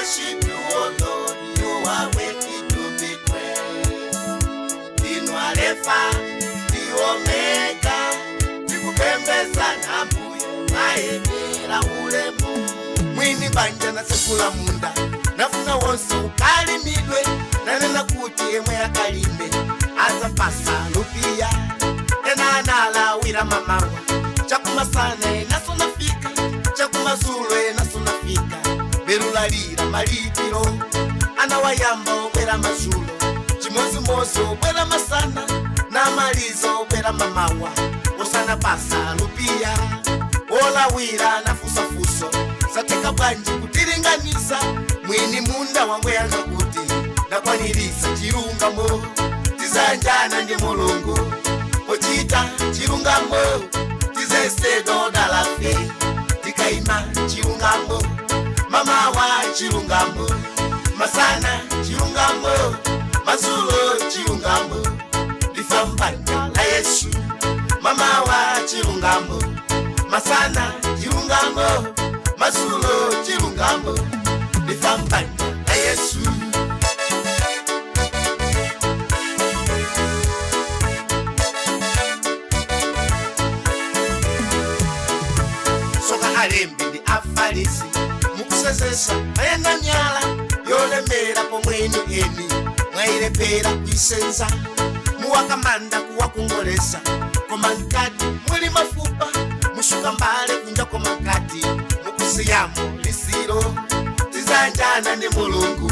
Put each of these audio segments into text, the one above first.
worship you, O Lord, you are worthy to be praised. Ndinu Alefa ndi Omega, tikupembedzani Ambuye, mwayenera ulemu. Mwini banja natsekula munda, nafuna wonse ukalimidwe, nanena kuti yemwe akalime azapasa lupiya. Ena analawira mamawa, chakumasana enaso nafika, chakumazulo enaso nafika, berulalira malipiro. Anawayamba obwera mazulo, chimozimozi obwera masana, namaliza obwera mamawa, osana pasa lupiya. Olawira nafusafuso, sateka bwanji kutiringaniza. Mwini munda wangu yanga kuti ndakwanirisa chilungamo. Tizanjana ndi Mulungu ochita chilungamo, tizesedwa odalafe tikaima chilungamo. Mamawa chilungamo, masana chilungamo, mazulo chilungamo, ndifa mbanja la Yesu. Mamawa chilungamo, masana chilungamo, mazulo chilungamo, ndifa mbanja la Yesu. Soka alembi ndi Afarisi, mukusesesa mayenda myala yolemera, pomwe inu eni mwayilepera kuisenza. Muwakamanda kuwakongolesa, koma mkati muli mafupa. Musuka mbale kunja, koma mkati mukusiyamo lisiro. Tizanjana ndi Mulungu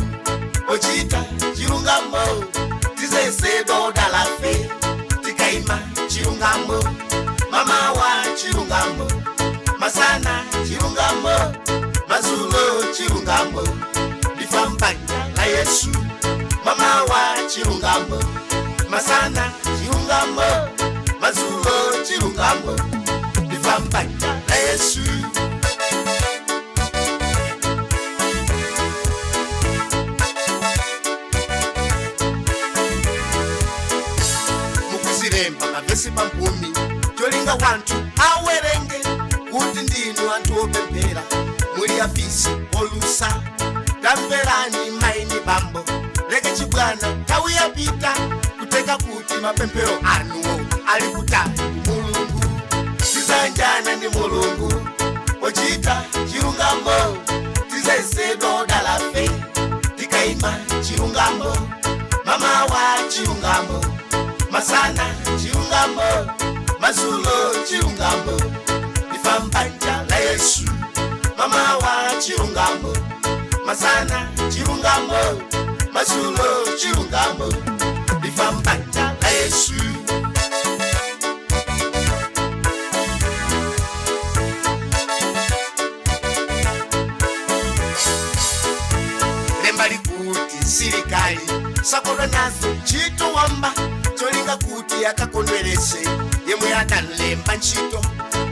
ochita chilungamo, tizesedwa odalafe tikaima chilungamo. Mamawa chilungamo, masana chilungamo, mazulo chilungamo, ndifa mbanja la Yesu. Mamawa chilungamo, masana chilungamo, mazulo chilungamo, ndifa mbanja la Yesu. Mukuzilemba mavesi pamphumi, cholinga wanthu awerenge kuti ndinu anthu opemphera, muli afisi olusa. Tamverani maini bambo, leke chibwana, nthawi yapita. Kuteka kuti mapemphero anuwo ali kutali ndi Mulungu. Tizanjana ndi Mulungu ochita chilungamo, tizesedwa odalafe tikaima chilungamo. Mamawa chilungamo, masana chilungamo, mazulo chilungamo, ndifa mbanja la Yesu. Mamawa chilungamo, masana chilungamo, mazulo chilungamo, ndifa mbanja la Yesu. Lemba likuti msilikali sakodwa nazo ntchito wamba, cholinga kuti akakondwerese yemwe adalemba ntchito.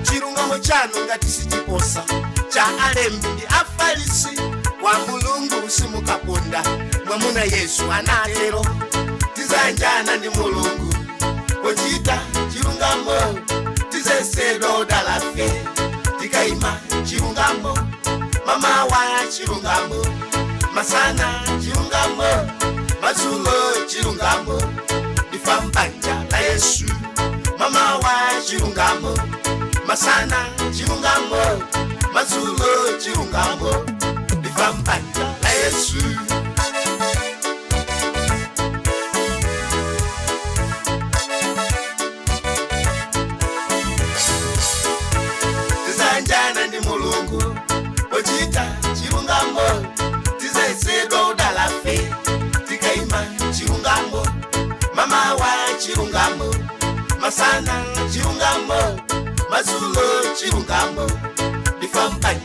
Chilungamo chanu ngati sichiposa cha alembi ndi Afarisi, wa Mulungu simukaponda. Mwamuna Yesu anatero. Tizanjana ndi Mulungu pochita chilungamo, tizesedwa odalafe tikaima chilungamo. Mamawa chilungamo, masana chilungamo, madzulo chilungamo, ndifa mbanja la Yesu. Mamawa chilungamo, masana chilungamo, madzulo chilungamo, ndifa mbanja la Yesu. Tizanjana ndi Mulungu pochita chilungamo, tizesedwa odalafe tikaima chilungamo. Mamawa chilungamo, masana chilungamo, madzulo chilungamo, ndifa mbanja